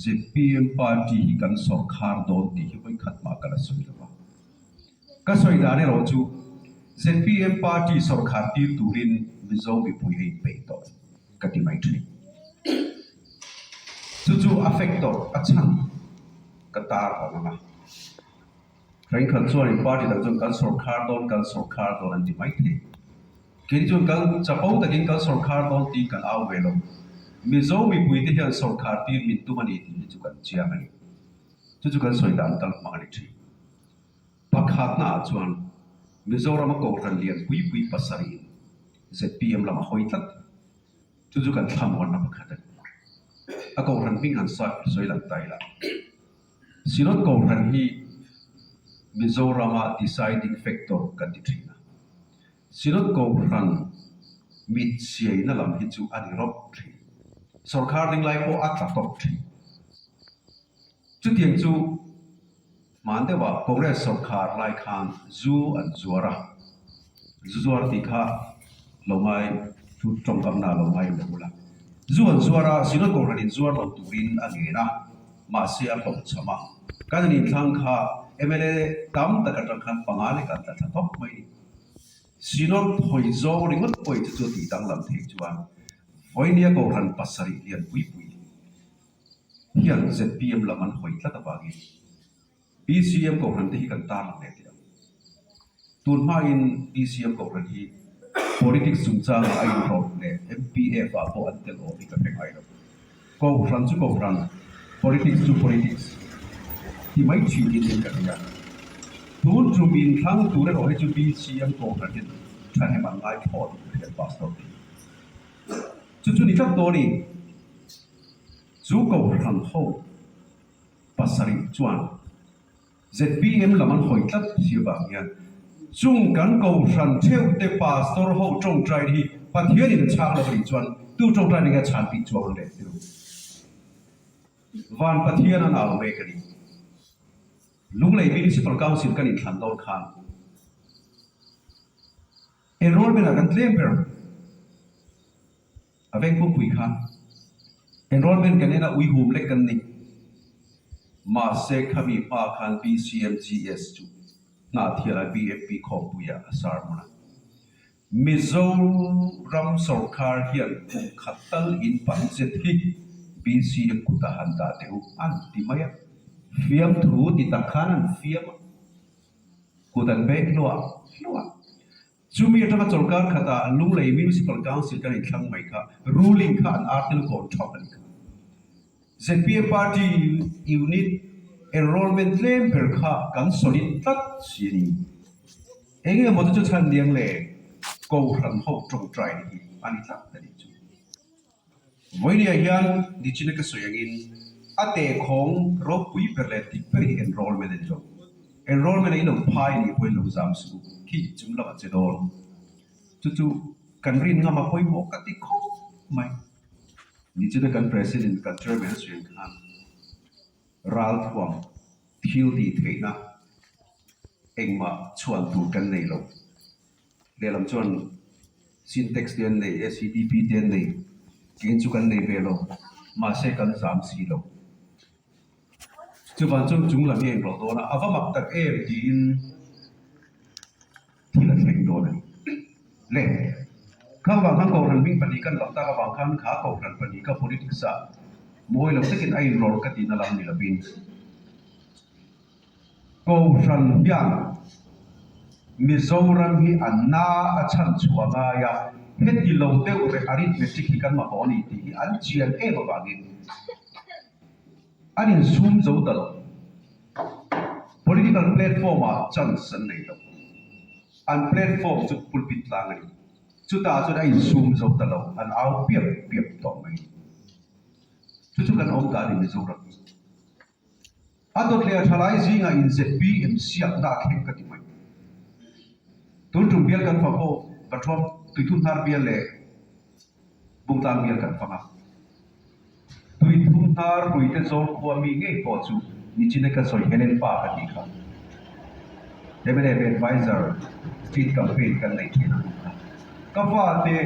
Zpm party hi kan sawrkhar dawn tih hi vawikhat mah ka la sawi lo va. Ka sawi dan erawh chu zpm party sawrkhar tir turin Mizo mipui a inpeih tawh ka ti mai thin. Chu chu a factor a chhan ka tar ang ang a. Thenkhat chuanin party dang chuan kan sawrkhar dawn kan sawrkhar dawn an ti mai thei. Kei chuan kan chapo takin kan sawrkhar dawn tiin kan au ve lo. Mizo mipuite hian sawrkhar tir min tum a ni tih hi chu kan chiang a ni. Chu chu kan sawi dan tal hmang a ni thin. Pakhatnaah chuan Mizorama Kohhran lian pui pui pasarihin zpm lam a hawi tlat. Chu chu kan thlamuanna pakhat a ni. A Kohhran hming han sawi lang ta ila. Synod Kohhran hi Mizorama deciding factor kan ti thin a. Synod Kohhran mit siaina lam hi chu a ni rawp thin. Sorkar ding lai pawh a tla tawp thin. Chutiang chu hman deuhah Congress sorkar lai khan zu an zuar a. Zu zuar tih kha lo ngai thu tawngkamna lo ngai lo ula. Zu an zuar a, Synod Kohhranin zuar lo turin a ngen a. Mahse a hlawh cham a, kan han inthlang kha mla tam tak atang khan panga lek an tla thla tawp mai ni. Synod hawi zawng ringawt pawhin chu chu tih danglam theih chuan Vawinia Kohhran pasarih lian pui pui hian zpm lam an hawi tlat avangin BCM Kohhran te hi kan tarlang leh teh ang. Tun hmain BCM Kohhran hi politics chungchangah a inrawlh leh MPF ah pawh an tel awm hi ka hre ngai lo. Kohhran chu Kohhran, politics chu politics ti mai thin in ka hria. Tun tum inthlang tur erawh hi chu BCM Kohhran hian thahnem an ngai thlawt tih ka hriat Pastor te hi. Chu chu ni tlat dawn i, chu Kohhran ho pasarih chuan zpm lam an hawi tlat si avang hian chung kan kohhran theuh te pastor ho tawngtai hi Pathian in a chhang lo anih chuan tu tawngtai nen nge a chhan bik chuang ang le ti lo. Van Pathian an au mek a ni. Lunglei Municipal Council kan inthlan dawn khan enrollment ah kan tlem ber. A veng pumpui kha enrollment kan en a uihum lek kan ni. Mahse khami hma khan BCMGS chu Hnahthiala BFP khawmpuiah a sermon a. Mizoram sorkar hian kum khat tal in budget hi BCM kutah han dah teh u an ti mai a. Fiamthu ti tak khan an fiam a, kut an beng hluah hluah. Chumi atanga chawlkar khatah Lunglei Municipal Council kan inthlang mai kha ruling kha an artil kawn thawk a ni kha. Zpm party unit enrollment tlem ber kha kan solid tlat si a ni. Eng emaw te chu chhan liang leh Kohhran ho tawngtai hi a ni tlat a ni chu. Vawinia hian nichina ka sawi angin a tehkhawng ropui ber leh dik ber hi enrollment a ni lo. Enrollment a ilo phai nih pawhin lo zam suh u, khi chung lamah che dawn. Chu chu kan rin ngam a pawimawh ka ti khawp mai. Nichina kan President kan Chairman a sawi ang khan ralthuam thil tih theihna engmah chhuan tur kan nei lo. Lehlam chuan Sintex te an nei, SEDP te an nei, keng chu kan nei ve lo, mahse kan zam si lo. Chuvang chuan chung lam hi a inrawlh dawn a, a va mak tak em tiin thil a thleng dawn a ni. Le, kha vang khan Kohhran hming pahnih kan lam tak avang khan kha Kohhran pahnih kha politics ah mawi lo takin a inrawlh ka tihna lam ni lovin, Kohhran hian Mizoram hi a na a chhan chhuah ngai a, heti lo deuh reh arithmetic hi kan mamawh a ni tih hi an chian em avangin an insum zo ta lo. Political platform ah chance an nei lo. An platform chu pulpit tlang a ni. Chutah chuan a insum zo ta lo, an au piap piap tawh mai. Chu chu kan awm ta a ni Mizoram hi. A dawt leh a thalai zingah in zpm siakna a thleng ka ti mai. Tun tum bial kan fang pawh Pathuam Tuithum hnar bial leh Bungtlang bial kan fang a. Tuithum hnar hruite zawl khua mi ngei pawh chu nichina ka sawi Helen pa ka tih kha. Mnf adviser street campaign kan nei thin ang kha. Ka fate.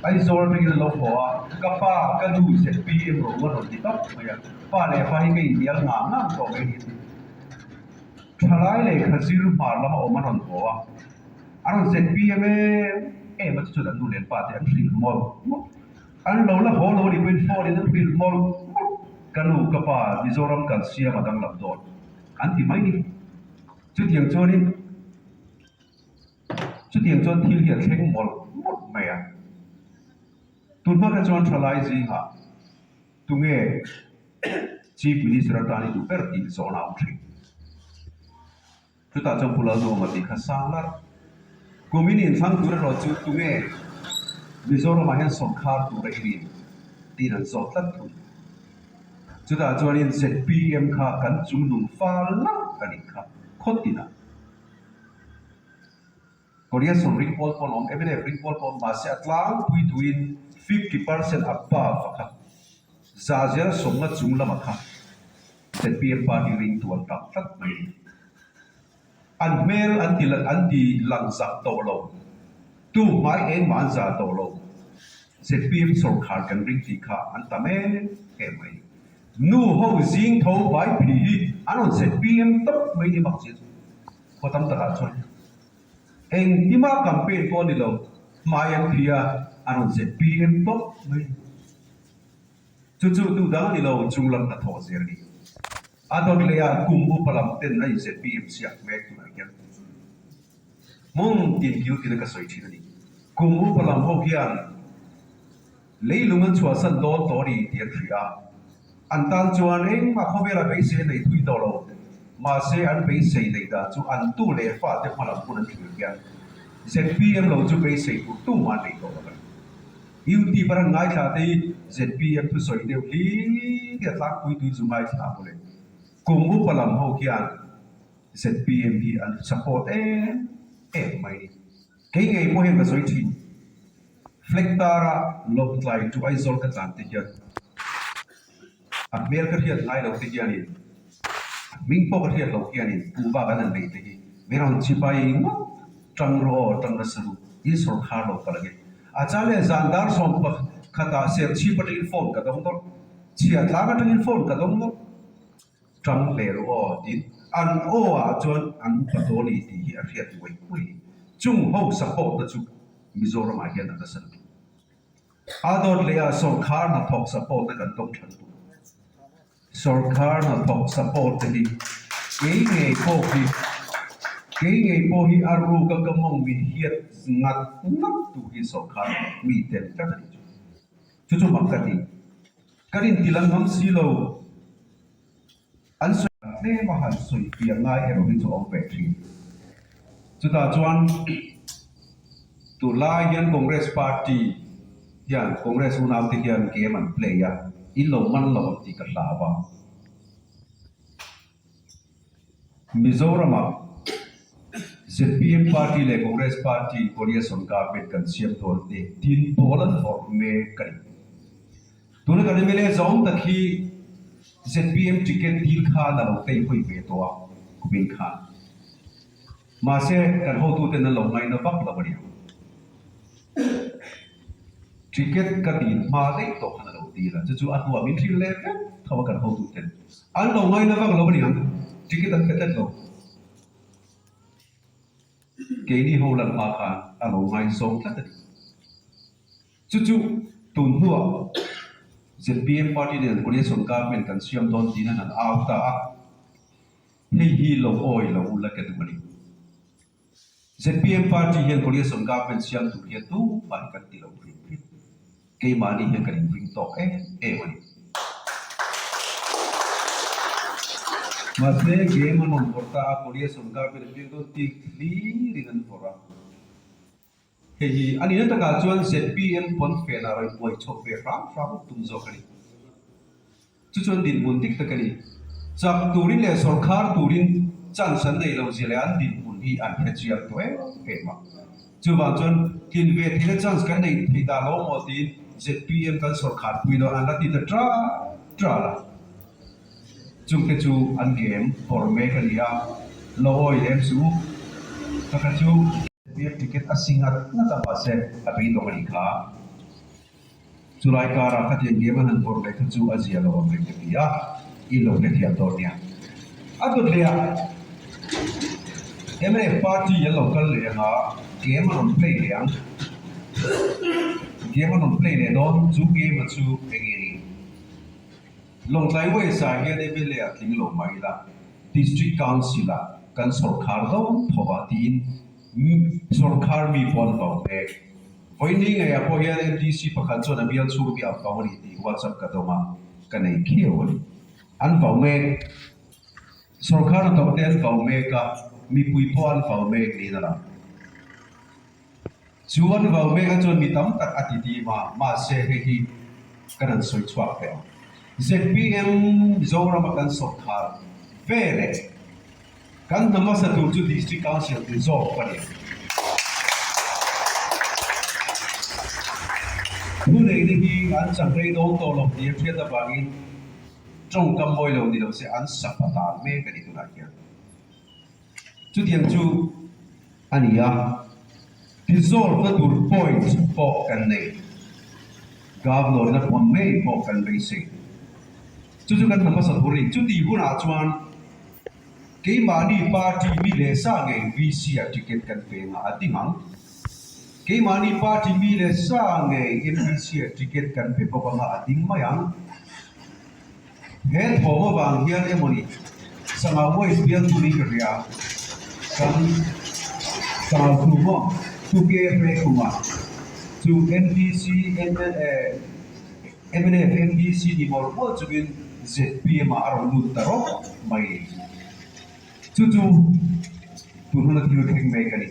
Aizawl atangin an lo haw a, ka pa, ka nu zpm rawh u a rawn ti tawp mai a, pa leh fa hi ka inhnial ngang ngang tawh mai a ni a ti. Thalai lehkha zir hmar lama awm an rawn haw a, an rawn zpm em em a, chuchuan an nu leh an pa te an hrilh mawlh mawlh. An lo la haw lo a nih pawhin phone in an hrilh mawlh mawlh, ka nu, ka pa, Mizoram kal siam a danglam dawn an ti mai ni. Chutiang chuanin chutiang chuan thil hi a thleng mawlh mawlh mai a. Tunhma kha chuan thalai zingah tunge Chief Minister atan i duh ber tih zawhna a awm thin. Chutah chuan Pu Lalduhawma tih kha sang larh. Kumin inthlang tur erawh chu tunge Mizoramah hian sawrkhar tura i rin tiin an zawt tlat thung. Chutah chuanin zpm kha kan chungnung fal larh a nih kha khaw tinah. Korea sawm ring pawl pawh an awm, mnf ring pawl pawh an awm mahse a tlangpui tuin 50% above a kha za zela sawmna chung lamah kha zpm party ringtu an tam tlat mai a ni. An hmel an ti an ti lang zak tawh lo, tu hmai engmah an za tawh lo. Zpm sawrkhar kan ring tih kha an tam em em mai. Nu ho zing tho hmai phih hi an rawn zpm tawp mai ni mak zia chu khaw tam takah chuan engtima campaign pawh a ni lo, hmai an phih a an rawn zpm tawp mai. Chu chu tu dang a ni lo, chung lam hnathawh zel a ni. A dawt leh a kum upa lam ten a inzepm siak mek tunah hian hmun tin kil tina ka sawi thin a ni. Kum upa lam ho hian leilung an chhuahsan dawn tawh a ni tih an hria a, an tan chuan engmah khawvelah beisei a nei thui tawh lo. Mahse an beisei neih dan chu an tu leh fate hma lam hun an thlir hian zpm lo chu beisei tur tumah an nei tawh lo a ni. YouTube a ran ngaithla te hi zpm thusawi deuh hlir hi a tlangpui tui zu ngaithla maw le. Kum upa lam ho hian zpm hi an support em em mai ni. Kei ngei pawh hian ka sawi thin. Flag tar a Lawngtlai to Aizawl ka tlan te hian A hmel ka hriat ngai lo te hianin, a hming pawh ka hriat loh hianin kuhva kan han nei te hi min rawn chibai ngawt tang rawh aw, tang nasa ru, in sawrkhar lo palh ange. A chang leh zan dar sawm pakhatah serchhip atangin phone ka dawng nawlh, chhia tlang atangin phone ka dawng nawlh, tang hle ru aw tiin an aw ah chuan an upa dawn a ni tih hi a hriat uai uai a ni. Chung ho support na chu Mizoramah hian a nasa lutuk. A dawt leh ah sawrkhar hnathawk support te kan tawng tha lutuk. Sawrkhar hnathawk support te hi kei ngei pawh hi kei ngei pawh hi a ruk a ka mawng min hiat ngat ngat tu hi sawrkhar mi tel tlat a nih chu. Chu chu mak ka ti. Kan intilang ngam si lo. An sawi ang tlem a han sawi piah ngai erawh hi chu a awm ve thin. Chutah chuan tunlai hian Congress party hian Congress unaute hian game an play a, in lo man lo ang tih ka hlau a. Mizoramah zpm party leh Congress party coalition government kan siam dawn te tin pawl an vawrh mek a ni. Tuna kan mla zawng tak hi zpm ticket dil khan a lo tei hawi ve tawh a, kumin khan. Mahse, kan hotuten an lo ngaina vak lo a ni ang. Ticket ka dil hma daih tawh khan a lo dil a, chu chu a hnuah min hrilh leh vek tho a kan hotuten. An lo ngaina vak lo a ni ang, ticket an pe tlat lo. Keini ho lan hma khan a lo ngaizawng tlat a ni. Chu chu tun hnuah zpm party nen coalition government kan siam dawn tiin an han au ta a, hei hi lo awi lo ula ka duh a ni. Zpm party hian coalition government siam tur hian tumah hi kan ti lo hrim hrim. Keimahni hian kan inring tawk em em a ni. Mahse game an rawn vawrh ta a, coalition government a piang dawn tih hlirin an vawrh a. Hei hi a nihna takah chuan zpm pawnfenah rawn buai chhoh ve hram hram tum zawk a ni. Chu chuan dinhmun dik tak a ni. Chak turin leh sawrkhar turin chance an nei lo zia leh an dinhmun hi an hre chiang tawh em em a. Chuvang chuan tlin ve theihna chance kan nei thei ta lo maw tiin zpm kan sawrkhar pui dawn an la ti ta tra tra la. Chungte chu an game bawrh mek a ni a, lo awi lem suh u. Ka ka chu. Beer ticket a si ngat ngat a mahse a beidawng a nih kha. Chulai karah khatiang game an han vawrh leh kha chu a zia lo ang reng ka ti a, i lo hrethiam dawn nia. A dawt leh ah mnf party an lo kal leh ang a, game an rawn play leh ang. Game an rawn play leh dawn, chu game a chu eng nge ni? Lawngtlai West ah hian mla a tling lo mai ila, District Council ah kan sawrkhar dawn tho a tiin sawrkhar mi pawh an vau mek. Vawiin ngeiah pawh hian MDC pakhat chuan a bial chhung mi a vau a ni tih WhatsApp ka dawm a, ka nei khiau a ni. An vau mek. Sawrkhar hnathawk te an vau mek a, mipui pawh an vau mek niin a lang. Chu an vau mek a chuan mi tam tak a ti dim a, mahse hei hi kan han sawi chhuak teh ang. Zpm Mizorama kan sawrkhar ve leh kan hna hmasa tur chu District Council ti zawk a ni. Thuneihna hi an chak rei dawn tawh lo tih a hriat avangin tawngkam mawi lo ni lo se an sapa tan mek a ni tunah hian. Chutiang chu a ni a, dissolve-na tur point pawh kan nei. Governor-na pawn ngei pawh kan beisei. Chu chu kan hna hmasa tur a ni. Chutih hunah chuan keimahni party mi leh sa ngei VC-ah ticket kan pe nga a ding ang. Keimahni party mi leh sa ngei MDC-ah ticket kan pe bawk anga a ding mai ang. He thawm avang hian emawni sangau voice bialtu ni ka hria, kan sangau thu maw tuke hre khuma chu MDC mla mnf MDC ni mawlh mawlh chungin zpm ah a rawn lut ta rawk mai. Chu chu tun huna thil thleng mek a ni.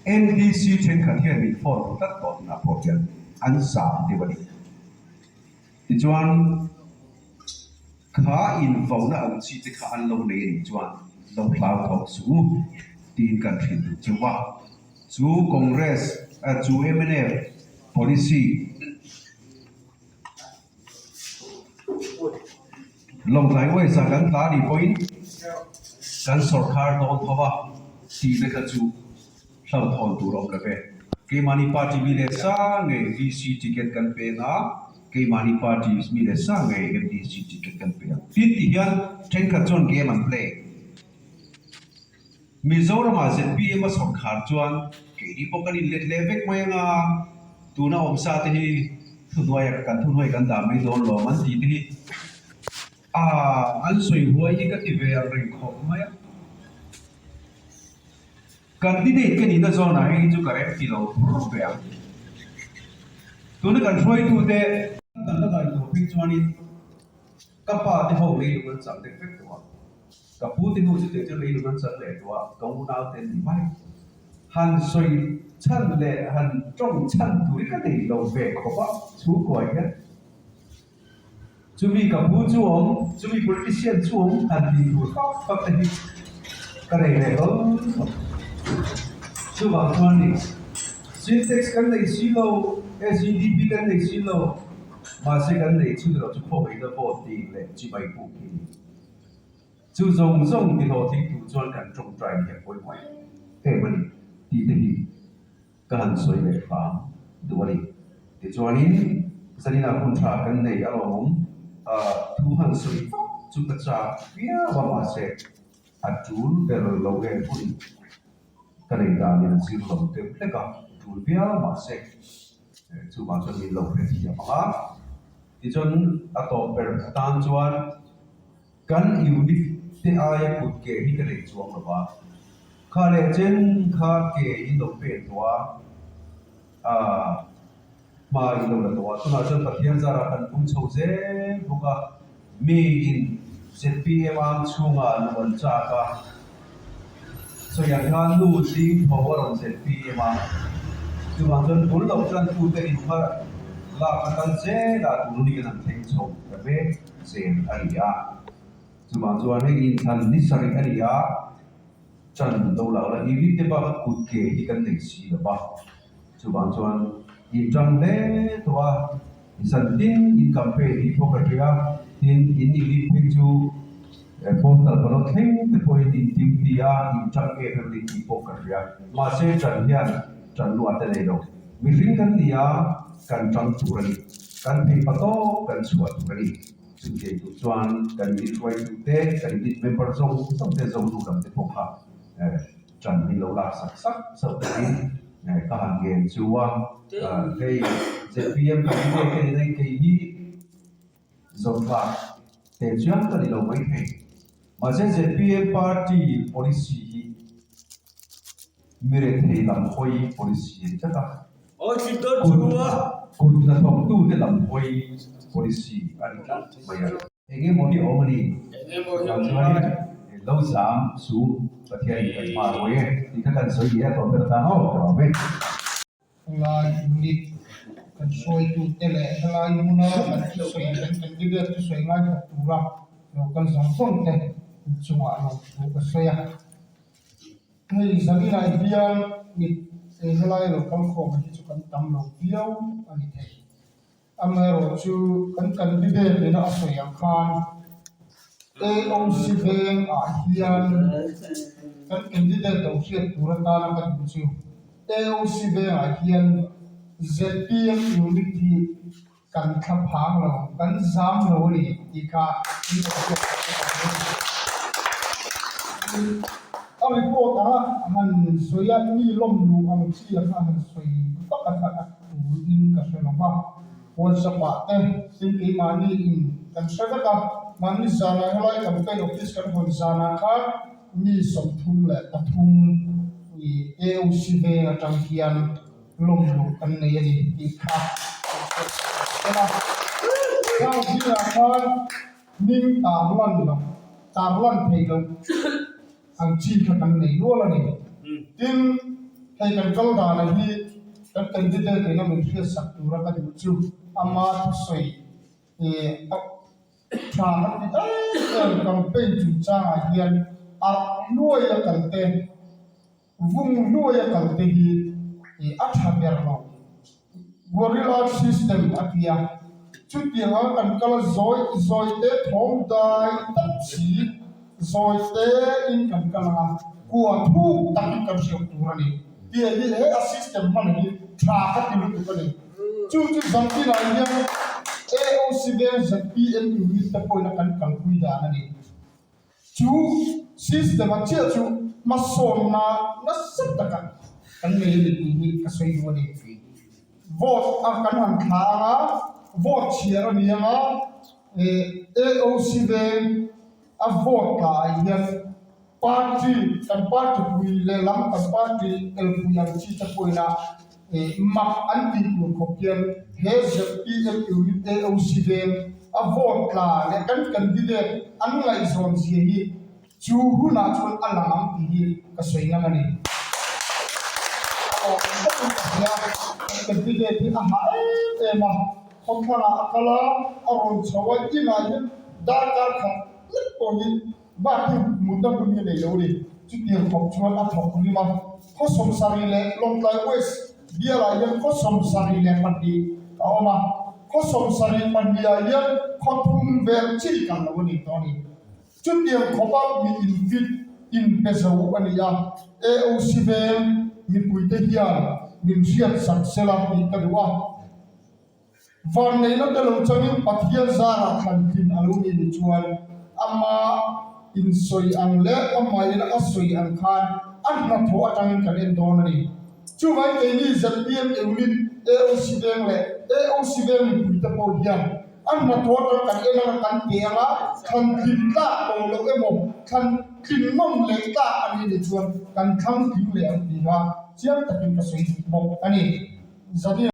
MDC thenkhat hian min phone ru tlat tawh tunah pawh hian an zam deuh a ni. Tichuan, kha invauna ang chi te kha an lo nei a nih chuan lo hlau thawk suh u tiin kan hrilh duh chauh a. Chu Congress, chu mnf policy Lawngtlai West ah kan tla nih pawhin kan sawrkhar dawn tho a tihna kha chu hlauhthawn tur a awm lo ve. Keimahni party mi leh sa ngei VC ticket kan peng a, keimahni party mi leh sa ngei MDC ticket kan pe ang. Tin ti hian thenkhat chuan game an play. Mizoramah zpm a sawrkhar chuan keini pawh kan inlet leh vek mai anga tuna awmsa te hi thuhnuaia kan thuhnuai kan dah mai dawn lawm an tih te hi an sawi huai hi ka ti ve ang reng khawp mai a. Candidate ka nihna zawnah hei hi chu ka rem ti lo phur ve ang. Tuna kan hruaitute. Kan la ngaihtuah phei chuanin ka pa te ho leilung an chang deuh vek tawh a, ka pu te ho chu teh chu leilung an chang leh tawh a, ka unau te an ni mai. Han sawi chhan leh han tawng chhan tur hi ka nei lo ve khawp a chhungkuai hian. Chumi ka pu chu awm, chumi politician chu awm han tih tur fak fak te hi ka nei leh hlawl tawh. Chuvang chuan ni Sintex kan nei si lo, SEDP kan nei si lo, mahse kan nei chhun erawh chu khawveina vote tih leh chibai puk hi a ni. Chu zawng zawng tihlawhtling tur chuan kan tawngtai hi a pawimawh em a ni tih te hi. Ka han sawi leh hram duh a ni. Tichuanin zaninah hun tha kan nei a lawmawm thu han sawi vak chu ka chak viau a mahse a tul ber lo nge hun ka nei danin a zir lo deuh hlek a, tul viau mahse chuvang chuan min lo hrethiam ang a. Tichuan a tawp ber atan chuan Kan unit te aia kut ke hi ka nei chuang lo va, kha leh chen kha ke in lo pen tawh a, aah hma in lo la tawh a, tunah chuan Pathian zarah kan pung chho zel bawk a, mi in zpm ang chhungah luh an chak a, sawi ang khan nu zing tho a rawn zpm a, chuvang chuan bul lo tantute in kha lak a kal zel a, tun hi kan han thleng chho ta mek. Zel a ni a, chuvang chuan hei inthlan ni sarih a ni a, chan do lo la i te bak kut ke hi kan nei si lo va, chuvang chuan in tang hle tawh a, zan tin in campaign tih pawh ka hria, tin in unit phei chu postal ballot thleng te pawhin in duty a, in tang em em a ni tih pawh ka hria, mahse chan hian chan luah te nei lo, mihring kan ni a. kan ṭang tur a ni. Kan theihpa tawp kan chhuah tur a ni. Chu thei tur chuan kan unit hruaitute, kan unit member zawng zawng te zo hnu lam te pawh kha ṭan min lo lak sak sak chauh turin ka han ngen chu a. Hei zpm candidate te nena kei hi zawthlak teh chiang ka ni lo maithei. Mahse zpm party policy hi Mi rethei lam hawi policy a ni tlat a, kut hnathawktute lam hawi policy a ni tlat mai a. Eng emaw hi a awm a ni. Chuvang chuanin lo zam chu Pathianin kan hma a ruai e tih kha kan sawi ni a, tawh ber atan aw ka lawm e. Helai unit kan hruaitute leh helai hmuna kan thusawi kan candidate thusawi ngaithla tura lo kal zawng zawng te inchungah lawmthu ka sawi a. Hei zaninah hian mit helai lo kal khawm hi chu kan tam lo viau a ni thei. Amaherawhchu kan candidate ina a sawi ang khan AOC veng ah hian kan candidate lo hriat tur atana ka duh chu AOC veng ah hian zpm unit hi kan thla phang lo, kan zam lo a ni tih kha min lo hriat sak ka duh a ni. A report anga han sawi a, mi lawm luh ang chi a kha han sawi vak a kha a tul in ka hre lo va, WhatsApp ah te tin keimahni in kan hre vek a, mahni zanah helai campaign office kan hawn zanah khan mi 33 AOC veng atang hian lawm luh kan nei a ni tih kha kan hriat theih a. Khang zingah khan hming tarlan loh, tarlan theih loh ang chi kha kan nei nual a ni. Tin, hei kan kal dana hi kan candidate ina min hriatsak tura ka duh chu ama thusawi ih tha ka ti em em campaign chungchangah hian arh hluai a kal te, Vung hnuaia kal te hi a tha ber lo. Guerrilla system a ti a, chutianga kan kal a zawi zawi te thawm dai tak si zawi te in kan kal ang a, kua thuk takin kan hreuh tur a ni. Tih hi he a system hman hi tha ka ti lutuk a ni. Chu chu zantinah hian AOC veng zpm unit te pawhin a kan kalpui dan a ni. Chu system a chiah chu hmasawnna nasa taka kan nei a ni tih hi ka sawi duh a ni. Vote a kan han thla ang a, vote chhiar a ni ang a, AOC veng a vote tla ah hian party kan party pui lehlam kan party elpui ang chi te pawhin a mak an tih tur khawp hian he zpm unit AOC veng a vote tla leh kan candidate an ngaihzawn zia hi chu hunah chuan a lang ang tih hi ka sawi ngam a ni. A awm takin ka hria, kan candidate hi a hah em em a, khawthlang ah a kal a, a rawn chho a, inah hian darkar khat lek pawh hi Bak hi mutna hun hi nei lo a ni. Chutiang khawp chuan a thawk rim a. Khaw 74 leh Lawngtlai West bialah hian khaw 72 a awm a. Khaw 72 ah hian khaw thum vel chi kal lo a ni tawh a ni. Chutiang khawpa mi infit inpe zo a ni a. AOC veng mipuite hian min hriat sak sela tih ka duh a. Vanneihna te lo changin Pathian zarah thlantlin a lo ni ni chuan ama insawi ang leh amahin a sawi ang khan a hnathawh atangin kan en dawn a ni. Chuvangin keini zpm unit AOC veng leh AOC veng mipuite pawh hian a hnathawh atang kan en anga kan pe anga thlantlin tlak tawh loh emaw thlantlin nawm leh tlak a nih ni chuan kan thlangtling leh ang tih kha chiang takin ka sawi duh bawk a ni. Zania.